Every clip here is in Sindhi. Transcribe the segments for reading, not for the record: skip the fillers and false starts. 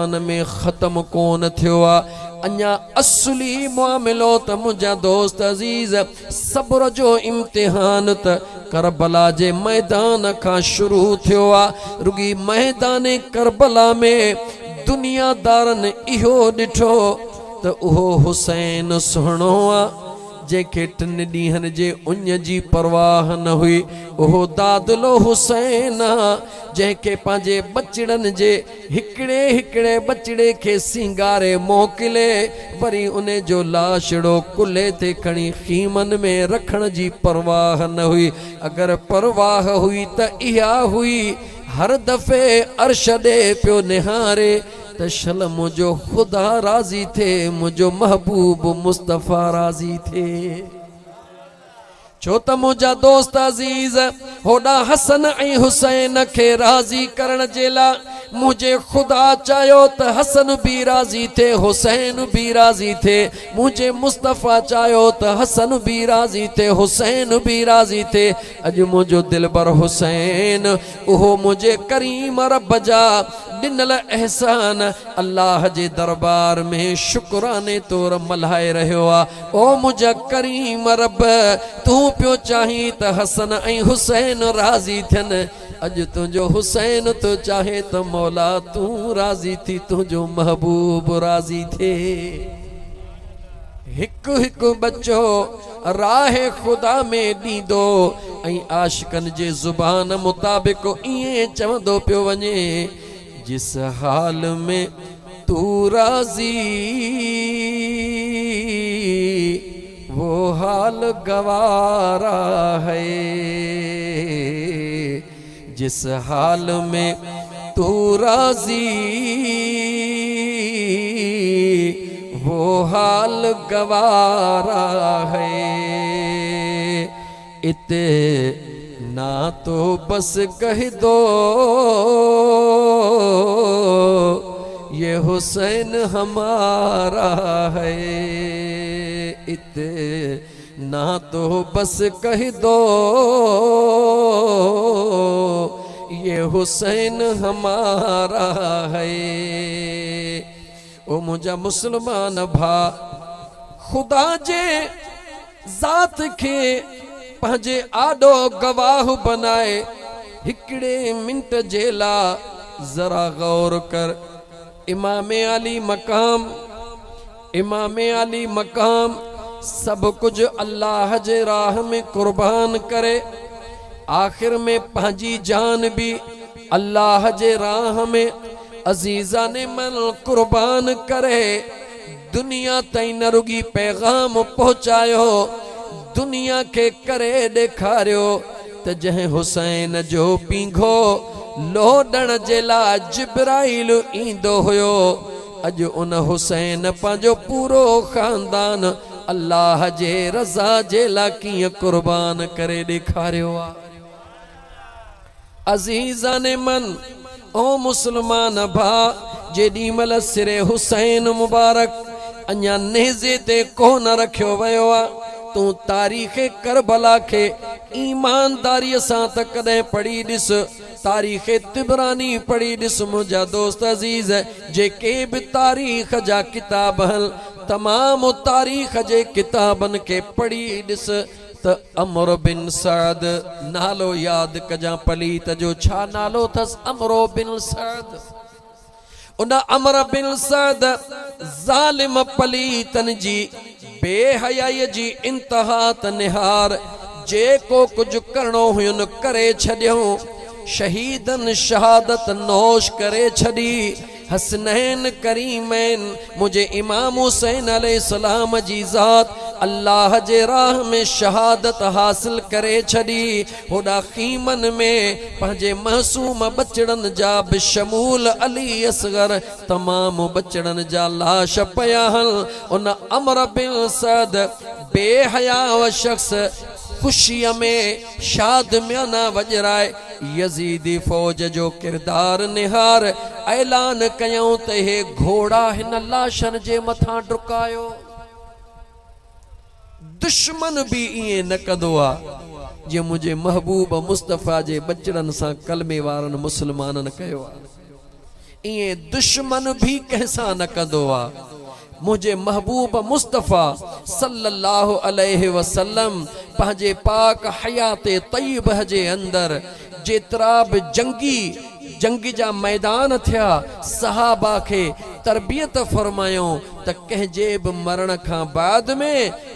ميدان ۾ ختم ڪونه ٿيو آ. اڃا اصلي معاملو ته منهنجا دوست عزيز صبر جو امتحان ته ڪربلا جي ميدان کان شروع ٿيو آ. رڳي ميدان ڪربلا ۾ دنيا دارن اهو ڏٺو ته اهو حسين سهڻو آ. جنهن کي ٽن ڏينهن جي اڃ جي پرواهه نه هئي، اهو دادلو حسين آ، جنهن کي پنهنجي ٻچڙن جي هڪڙي هڪڙي ٻچڙي کي سينگاري موڪلي، وري ان جو لاشڙو ڪلهي تي کڻي خيمن ۾ رکڻ جي پرواهه نه هئي. اگر پرواهه هئي ته اها هئي، هر دفعي عرش ڏي پيو نهاري، ته شل منهنجو خدا راضي ٿئي، منهنجو محبوب مصطفيٰ راضي ٿئي. ڇو ته منهنجا دوست عزيز، هوڏانهن حسن ۽ حسين کي راضي ڪرڻ جي لاء منهنجي خدا چاهيو ته حسن به راضي ٿئي، حسين به راضي ٿئي. منهنجي مصطفيٰ چاهيو ته حسن به راضي ٿئي، حسين به راضي ٿئي. اڄ منهنجو دلبر حسين اهو منهنجي ڪريم رب جا ڏنل احسان الله جي دربار ۾ شڪراني طور ملهائي رهيو آ. او منهنجا ڪريم رب! تون پيو چاهين ته حسن ۽ حسين راضي ٿين، اڄ تنهنجو حسين ٿو چاهي ته مولا تون راضي ٿي تنهنجو محبوب راضي ٿئي. هڪ هڪ ٻچو راهه خدا ۾ ڏيندو ۽ عاشقن جي زبان مطابق ائين چوندو پيو وڃي، جس حال ۾ تو راضي وو حال گوارا هي، جس حال ۾ تو راضي وو حال گوارا هي، اتنا تو بس ڪهه دو يه حسين همارا هي، اتنا تو بس ڪهه دو يه حسين همارا هي. او منهنجا مسلمان ڀاء! خدا جي ذات کي پنهنجي آڏو گواهه بنائي هڪڙي منٽ جي لاء ذرا غور ڪر. امام عالي مقام، امام عالي مقام سڀ ڪجهه الله جي راهه ۾ قربان ڪري آخر ۾ پنهنجي جان به الله جي راهه ۾ عزيزان من قربان ڪري دنيا تائين نه رڳي پيغام پهچايو دنيا کي ڪري ڏيکاريو ته جنهن حسين جو پينگهو لوڏڻ جي لاء جبرائيل ايندو هيو اڄ ان حسين پنهنجو پورو خاندان الله جي رضا جي لاء ڪيئن قربان ڪري ڏيکاريو آ. عزيزان من! او مسلمان ڀاء! جيڏي مھل سر حسين مبارڪ اڃا نيزي تي ڪونه رکيو ويو آ، تون تاريخ ڪربلا کي ايمانداريء سان ته ڪڏهن پڙهي ڏس، تاريخ طبراني پڙهي ڏس منهنجا دوست عزيز! جيڪي به تاريخ جا ڪتاب هن، تمام تاريخ جي ڪتابن کي پڙهي ڏس، ته عمرو بن سعد نالو ياد ڪجان پليت جو ڇا نالو اٿس عمرو بن سعد ان عمرو بن سعد ظالم پليتن جي بي حيائي جي انتها ته نهار جيڪو ڪجهه ڪرڻو هين ڪري ڇڏيائون شهيدن شهادت نوش ڪري ڇڏي حسنين ڪريمين منهنجي امام حسين عليه السلام جي ذات الله جي راهه ۾ شهادت حاصل ڪري ڇڏي، هوڏا خيمن ۾ پنهنجي معصوم ٻچڙن جا بشمول علي اصغر تمام ٻچڙن جا لاش پيا هن، ان عمرو بن سعد بي حياء شخص خوشيء ۾ شادميانا وڄرائي يزيدي فوج جو ڪردار نهار اعلان ڪيائون ته اهي گهوڙا هن لاشن جي مٿان ڊڪايو. دشمن به ائين نه ڪندو آ جيئن منهنجي محبوب مصطفيٰ جي ٻچڙن سان ڪلمي وارن مسلمانن ڪيو آ. ائين دشمن به ڪنهن سان نه ڪندو آ. منهنجي محبوب مصطفيٰ صلّي اللّٰه عليه وسلّم پنهنجي پاڪ حيات طيبه جي اندر جيترا به جنگي جنگ جا ميدان ٿيا صحابه کي تربيت فرمايائون ته ڪنهن جي به مرڻ کان بعد ۾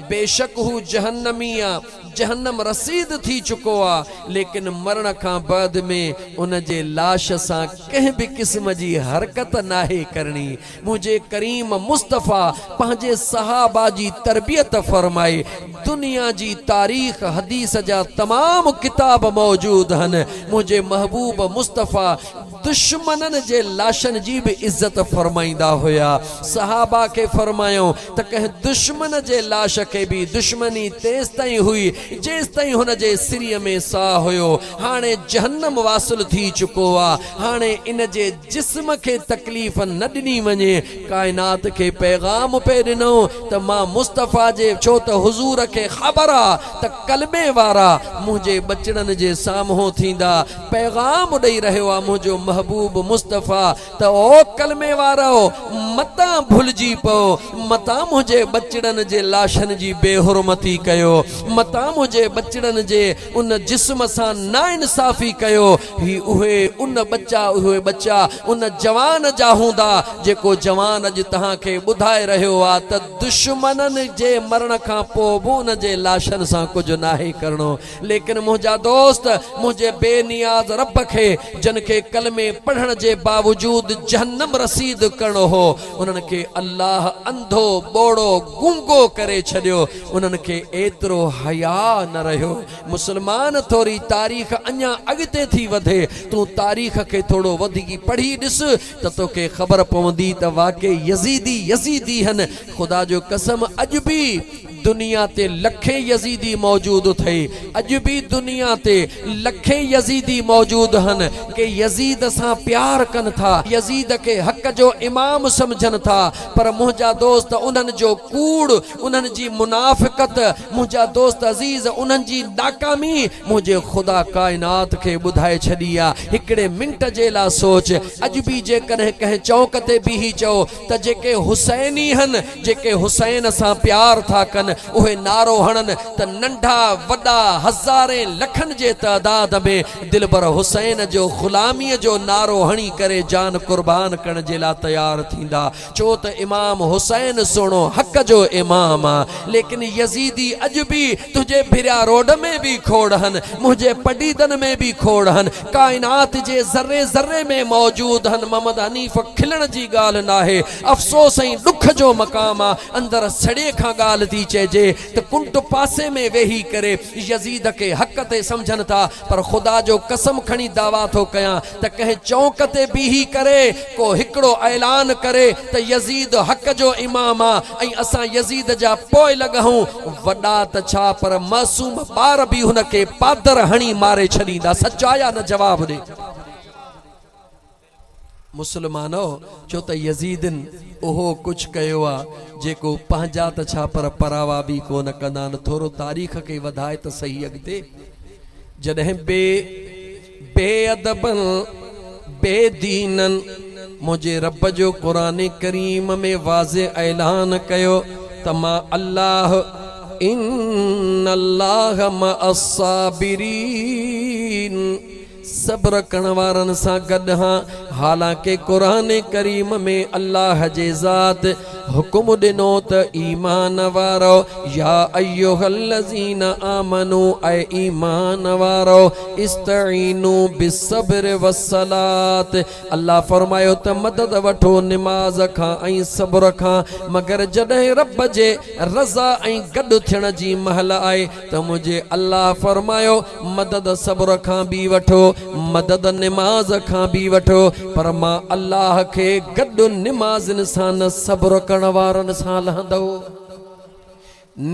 بيشڪ هو جهنمي آ جهنم رسيد ٿي چڪو آ ليڪن مرڻ کان بعد ۾ ان جي لاش سان ڪنهن به قسم جي حرڪت ناهي ڪرڻي. منهنجي ڪريم مصطفيٰ پنهنجي صحابه جي تربيت فرمائي. دنيا جي تاريخ حديث جا تمام ڪتاب موجود هن. منهنجي محبوب مصطفيٰ دشمنن جي لاشن جي به عزت فرمائيندا هيا. صحابه کي فرمايائون ته ڪنهن دشمن جي لاش کي به دشمني تيستائين هئي جيستائين هن جي سري ۾ ساهه هيو. هاڻي جهنم واصل ٿي چڪو آ. هاڻي ان جي جسم کي تڪليف نه ڏني وڃي. ڪائنات کي پيغام پئي ڏنائون ته مان مصطفيٰ جي ڇو ته حضور کي خبر آ ته ڪلمي وارا منهنجي ٻچڙن جي سامهون ٿيندا. پيغام ڏئي رهيو آ منهنجو محبوب مصطفيٰ ته او ڪلمي وارؤ! متان ڀلجي پئو، متان منهنجي ٻچڙن جي لاشن جي بي حرمتي ڪيو، متان منهنجي ٻچڙن جي ان جسم سان ناانصافي ڪيو، هي اهي ان ٻچا اهي ٻچا ان جوان جا هوندا جيڪو جوان اڄ توهان کي ٻڌائي رهيو آ ته دشمنن جي مرڻ کان پوء به ان جي لاشن سان ڪجهه ناهي ڪرڻو. ليڪن منهنجا دوست منهنجي بي نياز رب کي جن کي ڪلمي پڙهڻ جي باوجود جهنم رسيد ڪرڻو هو انهن کي الله انڌو ٻوڙو گونگو ڪري ڇڏيو انهن کي ايترو حياء نه رهيو مسلمان ٿوري تاريخ اڃا اڳتي ٿي وڌي تون تاريخ کي ٿورو وڌيڪ پڙهي ڏس ته توکي خبر پوندي ته واقعي يزيدي يزيدي هن خدا جو قسم اڄ به دنيا تي لکين يزيدي موجود اٿئي. اڄ به دنيا تي لکين يزيدي موجود هن. ڪي يزيد سان پيار ڪن ٿا. يزيد کي حق جو امام سمجهن ٿا. پر منهنجا دوست انهن جو ڪوڙ، انهن جي منافقت، منهنجا دوست عزيز انهن جي ناڪامي منهنجي خدا ڪائنات کي ٻڌائي ڇڏي آ. هڪڙي منٽ جي لا سوچ. اڄ به جيڪڏهن ڪنهن چونڪ تي بيهي چئو ته جيڪي حسيني هن، جيڪي حسين سان پيار ٿا ڪن، اهي نعرو هڻن ته ننڍا وڏا هزارين لکن جي تعداد ۾ دلبر حسين جو غلاميء جو نعرو هڻي ڪري جان قربان ڪرڻ جي لاء تيار ٿيندا، ڇو ته امام حسين سهڻو حق جو امام آ، ليڪن يزيدي اڄ به تنهنجي ڀريا روڊ ۾ به کوڙ هن، منهنجي پڊيدن ۾ به کوڙ هن، ڪائنات جي ذري ذري ۾ موجود هن، محمد حنيف کلڻ جي ڳالهه ناهي، افسوس ۽ ڏک جو مقام آ، اندر سڙي کان ڳالهه ٿي چئجي ته ڪنڊ پاسي ۾ ويهي ڪري يزيد کي حق تي سمجهن ٿا پر خدا جو قسم کڻي دعويٰ ٿو ڪيان ته ڪنهن چونڪ تي بيهي ڪري ڪو هڪڙو اعلان ڪري ته يزيد حق جو امام آ ۽ اسان يزيد جا پوئلڳ هون، وڏا ته ڇا پر معصوم ٻار به هن کي پادر هڻي ماري ڇڏيندا، سچ آ يا نه جواب ڏي. مسلمانو! ڇو ته يزيدن اهو ڪجهه ڪيو آ جيڪو پنهنجا ته ڇا پر پراوا به ڪونه ڪندا آهن، ٿورو تاريخ کي وڌاء ته سهي اڳتي جڏهن بي بي ادبن بي دينن منهنجي رب جو قرآن ڪريم ۾ واضح اعلان ڪيو ته مان الله ان الله مع الصابرين صبر ڪرڻ وارن سان گڏ هان، حالانڪه قرآن ڪريم ۾ الله جي ذات حڪم ڏنو ته ايمان وارؤ، يا ايها الذين آمنوا اي ايمان وارؤ، استعينوا بالصبر والصلاة الله فرمايو ته مدد وٺو نماز کان ۽ صبر کان، مگر جڏهن رب جي رضا ۽ گڏ ٿيڻ جي مهل آئي ته منهنجي الله فرمايو، مدد صبر کان به وٺو، مدد نماز کان به وٺو، پر مان الله کي گڏ نمازين سان نه صبر ڪرڻ وارن سان لهندو.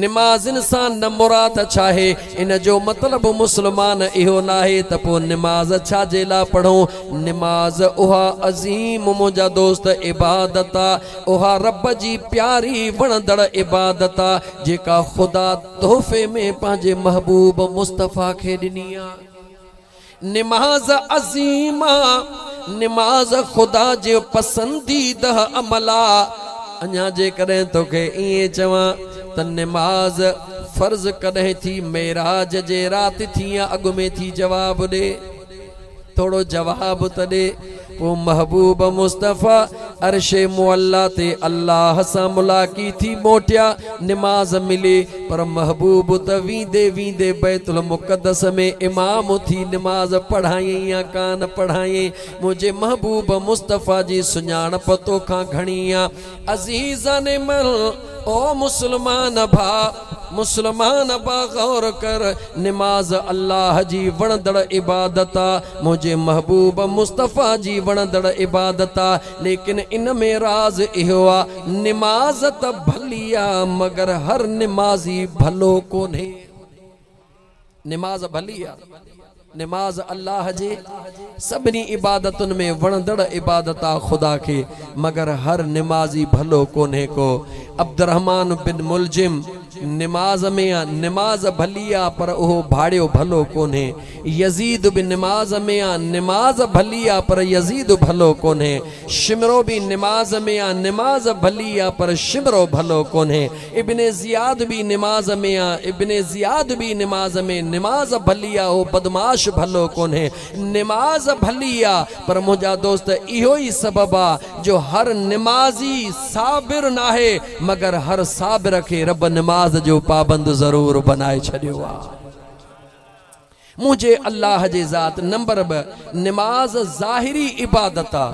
نمازين سان نه مراد ڇاهي؟ ان جو مطلب مسلمان اهو ناهي ته پوء نماز ڇا جي لاء پڙهون؟ نماز اها عظيم منهنجا دوست عبادت آ، اها رب جي پياري وڻندڙ عبادت آ، جيڪا خدا تحفي ۾ پنهنجي محبوب مصطفيٰ کي ڏني آ. نماز عظيم آ، نماز خدا جو پسنديده عمل آ. اڃا جيڪڏهن توکي ائين چوان ته نماز فرض ڪڏهن ٿي، معراج جي رات ٿي يا اڳ ۾ ٿي؟ جواب ڏي، ٿورو جواب ته ڏي. پوء محبوب مصطفيٰ عرش معليٰ تي الله سان ملاقي ٿي موٽيا، نماز ملي، پر محبوب ته ويندي ويندي بيت المقدس ۾ امام ٿي نماز پڙهايائين يا ڪانه پڙهايائين؟ منهنجي محبوب مصطفيٰ جي سڃاڻپ توکان گهڻي آ. عزيزان من، او مسلمان ڀاء، مسلمان ڀاء غور ڪر، نماز الله جي وڻندڙ عبادت آ، منهنجي محبوب مصطفيٰ جي وڻندڙ عبادت آ، ليڪن ان ۾ راز اهو آ، نماز ته ڀلي آ، مگر هر نمازي ڀلو ڪونهي. نماز ڀلي آ، نماز الله جي سڀني عبادتن ۾ وڻندڙ عبادت آ خدا کي، مگر هر نمازي ڀلو ڪونهي ڪو. عبدالرحمان بن ملجم نماز ۾ آ، نماز ڀلي آ پر اهو ڀاڙيو ڀلو ڪونهي. يزيد به نماز ۾ آ، نماز ڀلي آ پر يزيد ڀلو ڪونهي. شمرو به نماز ۾ آ، نماز ڀلي آ پر شمرو ڀلو ڪونهي. ابن زياد به نماز ۾ آ، ابن زياد به نماز ۾، نماز ڀلي آ، اهو بدمعاش ڀلو ڪونهي. نماز ڀلي آ، پر منهنجا دوست اهو ئي سبب آ جو هر نمازي صابر ناهي، مگر هر صابر کي رب نماز جو پابند ضرور بنائي ڇڏيو آ. منهنجي الله جي ذات نمبر 2 نماز ظاهري عبادت آ،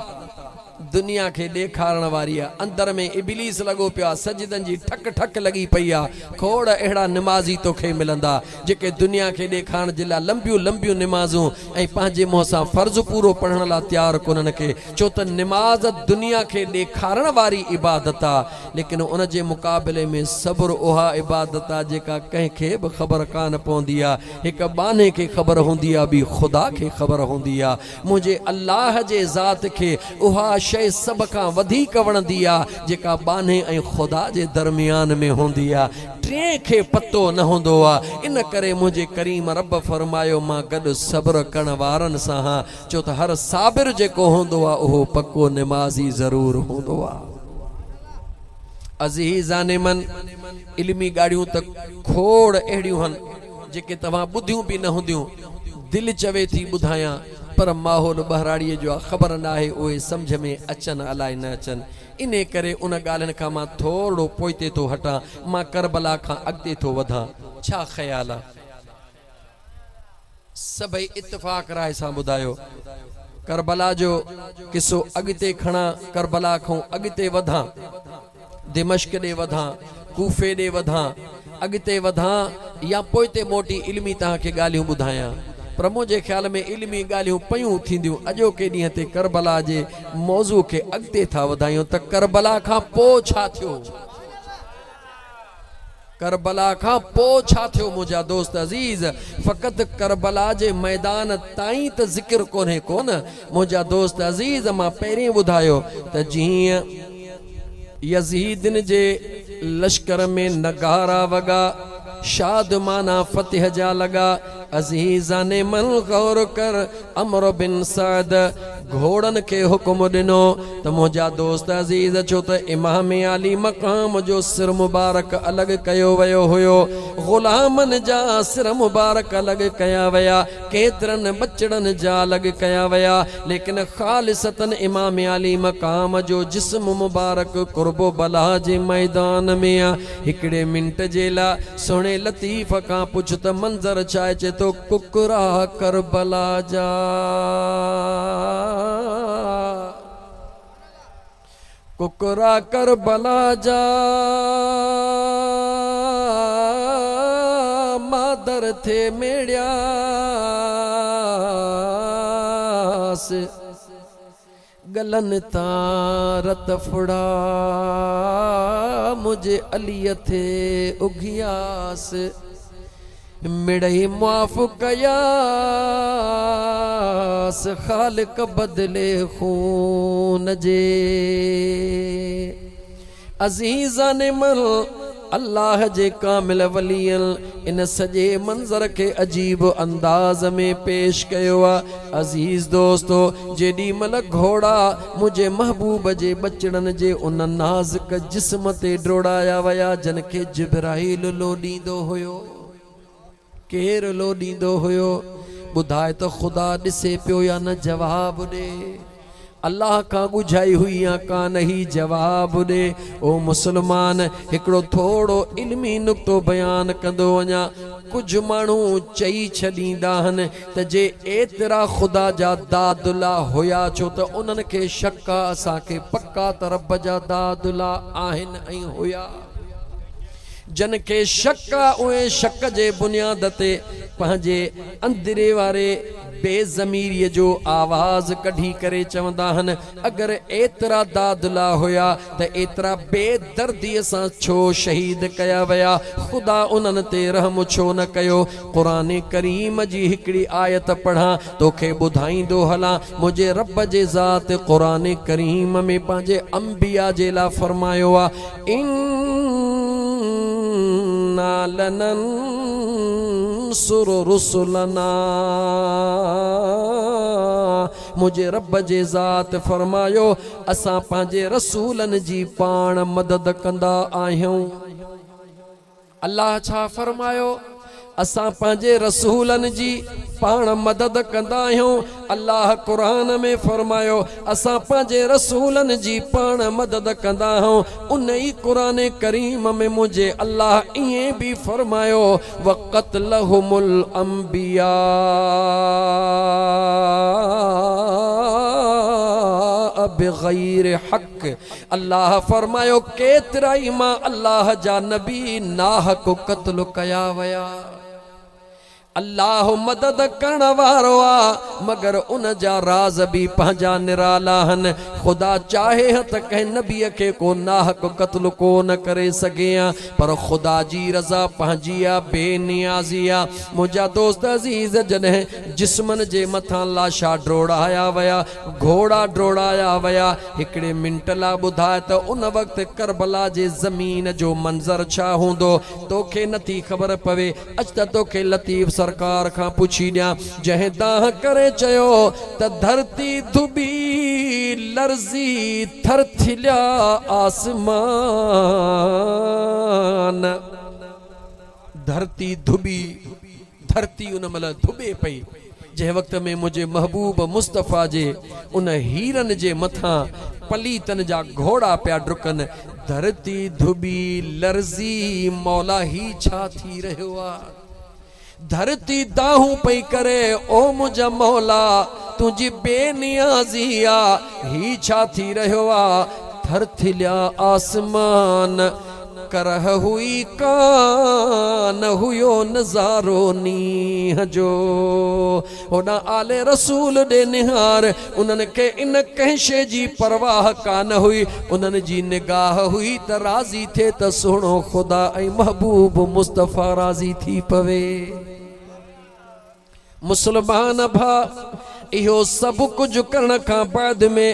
دنيا کي ڏيکارڻ واري آ، اندر ۾ ابليس لڳو پيو آ، سجدن جي ٺڪ ٺڪ لڳي پئي آ، کوڙ اهڙا نمازي توکي ملندا جيڪي دنيا کي ڏيکارڻ جي لاء لنبيون لنبيون نمازون ۽ پنهنجي منهن سان فرض پورو پڙهڻ لاء تيار ڪونهن ڪي، ڇو ته نماز دنيا کي ڏيکارڻ واري عبادت آ. ليڪن ان جي مقابلي ۾ صبر اها عبادت آ جيڪا ڪنهن کي به خبر ڪانه پوندي آ، هڪ ٻانهي کي خبر هوندي آ ٻي خدا کي خبر هوندي آ. منهنجي الله جي ذات کي اها شيء سڀ کان وڌيڪ وڻندي آ جيڪا ٻانهي ۽ خدا جي درميان ۾ هوندي آ، ٽئين کي پتو نه هوندو آ. ان ڪري منهنجي ڪريم رب فرمايو مان گڏ صبر ڪرڻ وارن سان هان، ڇو ته هر صابر جيڪو هوندو آ اهو پڪو نمازي ضرور هوندو آ. عزيزان من، علمي ڳاڙهيون ته کوڙ اهڙيون هن جيڪي توهان ٻڌيون به نه هونديون، دل چوي ٿي ٻڌايان پر ماحول ٻهراڙيء جو آ خبر ناهي اهي سمجهه ۾ اچن الائي نه اچن، انهي ڪري ان ڳالهين کان مان ٿورڙو پوئتي ٿو هٽان، مان ڪربلا کان اڳتي ٿو وڌان. ڇا خيال آ؟ سڀئي اتفاق راء سان ٻڌايو. ڪربلا جو قصو اڳتي کڻان، ڪربلا کان اڳتي وڌان، دمشق ڏي وڌان، ڪوفي ڏي وڌان، اڳتي وڌان يا پوئتي موٽي علمي توهان کي ڳالهيون ٻڌايان. پر منهنجي خيال ۾ علمي ڳالهيون پيون ٿينديون. اڄوڪي ڏينهن تي ڪربلا جي موضوع کي اڳتي ٿا وڌايون ته ڪربلا کان پوء ڇا ٿيو؟ ڪربلا کان پوء ڇا ٿيو منهنجا دوست عزيز فقط ڪربلا جي ميدان تائين ته ذڪر ڪونهي ڪونه منهنجا دوست عزيز مان پهرين ٻڌايو ته جيئن يزيدن جي لشڪر ۾ نغارا وڳا شادمانا فتح جا لڳا عزيزان من غور ڪر عمرو بن سعد گهوڙن کي حڪم ڏنو ته منهنجا دوست عزيز ڇو ته امام عالي مقام جو سر مبارڪ الڳ ڪيو ويو هيو، غلامن جا سر مبارڪ الڳ ڪيا ويا، ڪيترن ٻچڙن جا الڳ ڪيا ويا، ليڪن خالصتاً امام عالي مقام جو جسم مبارڪ قرب و بلا جي ميدان ۾ آ. هڪڙي منٽ جي لا سهڻي لطيف کان پڇ ته منظر ڇا آهي؟ چئي ٿو ڪڪرا ڪربلا جا ڪڪرا ڪربلا جا مادر ٿي ميڙياس. ڳلن تان رت ڦڙا منهنجي عليء ٿي اگهياس، مڙئي معاف ڪياس خالق بدلي خون جي. عزيزان من! الله جي ڪامل ولين ان سڄي منظر کي عجيب انداز ۾ پيش ڪيو آ. عزيز دوستو! جيڏي مھل گهوڙا منھنجي محبوب جي ٻچڙن جي ان نازڪ جسم تي ڊوڙايا ويا جن کي جبرائيل لوڏيندو هيو. ڪير لوڏيندو هيو؟ ٻڌاء ته خدا ڏسي پيو يا نه جواب ڏي. الله کان ڳجهائي هئي يا ڪانه هئي جواب ڏي. او مسلمان! هڪڙو ٿورڙو علمي نقطو بيان ڪندو وڃان. ڪجهه ماڻهو چئي ڇڏيندا آهن ته جي ايترا خدا جا دادلا هيا ڇو ته انهن کي شڪ آ اسان کي پڪ آ ته رب جا دادلا آهن ۽ هيا. جن کي شڪ آ اهي شڪ جي بنياد تي پنهنجي اندري واري بي ضميريء جو آواز ڪڍي ڪري چوندا آهن اگر ايترا دادلا هيا ته ايترا بي درديء سان ڇو شهيد ڪيا ويا خدا انهن تي رحم ڇو نه ڪيو قرآن ڪريم جي هڪڙي آيت پڙهان توکي ٻڌائيندو هلان منهنجي رب جي ذات قرآن ڪريم ۾ پنهنجي انبياء جي لاء فرمايو آ انا لننصر رسلنا منهنجي رب جي ذات فرمايو اسان پنهنجي رسولن جي پاڻ مدد ڪندا آهيون. الله ڇا فرمايو؟ اسان پنهنجي رسولن جي پاڻ مدد ڪندا آهيون. الله قرآن ۾ فرمايو، اسان پنهنجي رسولن جي پاڻ مدد ڪندا آهيون. ان ئي قرآن ڪريم ۾ منهنجي الله ائين به فرمايو، وقتلهم الانبياء بغير حق. الله فرمايو، ڪيترائي مان الله جا نبي ناحق قتل ڪيا ويا. الله مدد ڪرڻ وارو آ، مگر ان جا راز به پنهنجا نرالا آهن. خدا چاهي ها ته ڪنهن نبيء کي ڪو ناحق قتل ڪو نه ڪري سگهي ها، پر خدا جي رضا پنهنجي آ، بي نيازي آ. منهنجا دوست عزيز، جڏهن جسمن جي مٿان لاشا ڊوڙايا ويا، گهوڙا ڊوڙايا ويا، هڪڙي منٽ لا ٻڌاء ته ان وقت ڪربلا جي زمين جو منظر ڇا هوندو؟ توکي نٿي خبر پوي، اچ ته توکي لطيف سرڪار کان پڇي ڏيان، جنهن دانهن ڪري چيو ته ڌرتي ڌٻي لرزي ٿرٿليا آسمان. ڌرتي ڌٻي، ڌرتي ان مهل ڌٻي پئي، جنهن وقت ۾ منهنجي محبوب مصطفيٰ جي ان هيرن جي مٿان پليتن جا گهوڙا پيا ڊڪن، ڌرتي ڌٻي لرزي، مولا هي ڇا ٿي رهيو آ؟ ڌرتي دانهون پئي ڪري، او منهنجا مولا تنهنجي بي نيازي آ، هي ڇا ٿي رهيو آ؟ ٿرٿليا آسمان، ڪرهه هئي ڪانه هيو نظارو نينهن جو. هوڏانهن آل رسول ڏي نهار، انهن کي ان ڪنهن شيء جي پرواهه ڪانه هئي، انهن جي نگاهه هئي ته راضي ٿئي ته سهڻو خدا ۽ محبوب مصطفيٰ راضي ٿي پوي. مسلمان ڀاء! اهو سڀ ڪجهه ڪرڻ کان بعد ۾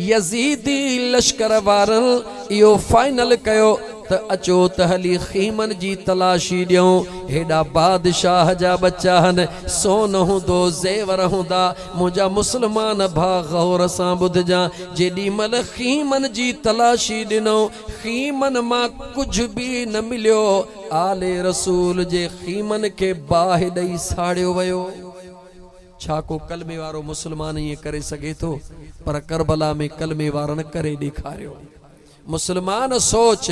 يزيدي لشڪر وارن اهو فائنل ڪيو ته اچو ته هلي خيمن جي تلاشي ڏيون، هيڏا بادشاهه جا ٻچا هن، سون هوندو، زيور هوندا، منهنجا مسلمان ڀاء غور سان ٻڌجان، جيڏي مهل خيمن جي تلاشي ڏنئون، خيمن مان ڪجهه به نه مليو، آل رسول جي خيمن کي باهه ڏئي ساڙيو ويو. ڇا ڪو ڪلمي وارو مسلمان ائين ڪري سگهي ٿو؟ پر ڪربلا ۾ ڪلمي وارن ڪري ڏيکاريو. مسلمان سوچ،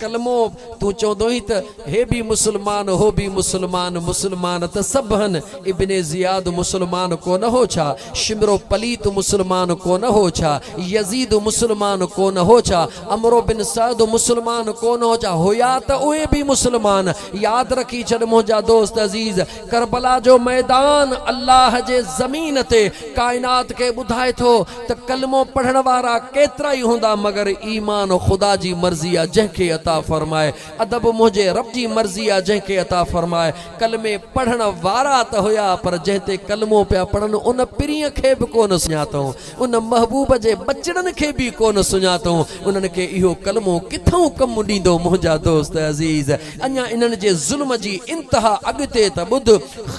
ڪلمو تون چوندو هين ته هي به مسلمان هو به مسلمان، مسلمان ته سڀ هن، ابن زياد مسلمان ڪونه هو ڇا؟ شمرو پليت مسلمان ڪونه هو ڇا؟ يزيد مسلمان ڪونه هو ڇا؟ عمرو بن سعد مسلمان ڪونه هو ڇا؟ هيا ته اهي به مسلمان. ياد رکي ڇڏ منهنجا دوست عزيز! ڪربلا جو ميدان الله جي زمين تي ڪائنات کي ٻڌائي ٿو ته ڪلمو پڙهڻ وارا ڪيترائي هوندا مگر ايمان خدا جي مرضي آ جنهن کي عطا. عطا فرمائي. ادب منهنجي رب جي مرضي آ جنهن کي عطا فرمائي. ڪلمي پڙهڻ وارا ته هيا پر جنهن تي ڪلمو پيا پڙهن ان پرينء کي به ڪونه سڃاتئون. ان محبوب جي ٻچڙن کي به ڪونه سڃاتئون. انهن کي اهو ڪلمو ڪٿئون ڪم ڏيندو منهنجا دوست عزيز. اڃا انهن جي ظلم جي انتها اڳتي ته ٻڌ.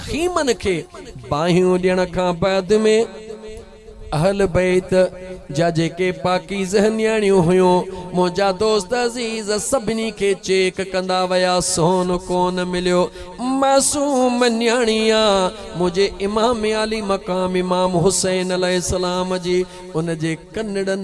خيمن کي باهيون ڏيڻ کان بعد ۾. اهل بيت جا جيڪي پاڪيزه نياڻيون هيون، منهنجا دوست عزيز سڀني کي چيڪ ڪندا ويا، سون ڪونه مليو. معصوم نياڻي آ، منهنجي امام عالي مقام امام حسين عليه السلام جي ان جي ڪنڙن.